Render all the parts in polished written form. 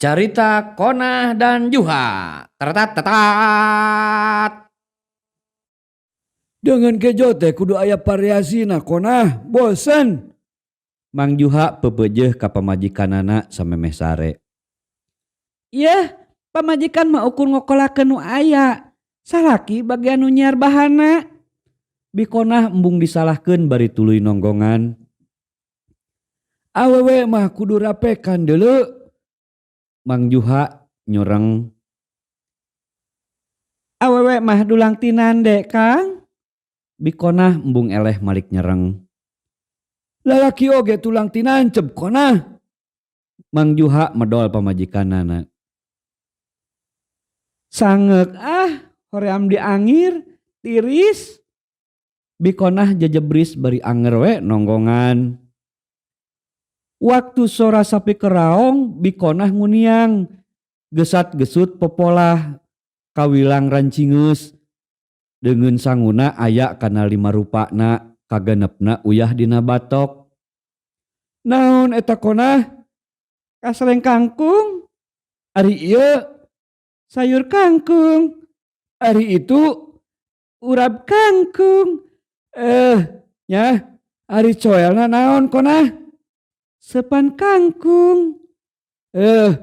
Carita Konah dan Juha. Teratatat. Dengan kejo teh kudu aya variasina, Konah, bosen. Mang Juha pepeujeuh ka pamajikanana samemeh sare. Yeuh, pamajikan mah ukur ngokolakeun nu aya. Salaki bagian nu nyiar bahana. Bi Konah embung disalahkeun bari tuluy nonggongan. Awewe mah kudu rapekan deuleu. Mang Juha nyureng. Awewe mah dulang tinande, Kang. Bi Konah embung eleh malik nyereng. Lalaki oge tulang tinancep, Konah. Mang Juha medol pamajikanana. Sangeuk ah, hoream diangir, tiris. Bi Konah jejebris bari anger we nonggongan. Waktu sora sapi keraong, Bi Konah nguniang. Gesat-gesut popolah kawilang rancingeus. Deungeun sanguna aya kana lima rupana, kagenepna uyah dina batok. Naon eta, Konah? Kaseleng kangkung. Ari ieu? Sayur kangkung. Ari itu? Urap kangkung. Eh, nya, ari coelna naon, Konah? Sepan kangkung. Eh,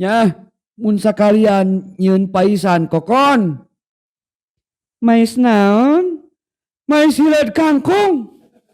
nya, mun sakalian nyieun paisan kokon. Mais naon? Mais hileud kangkung.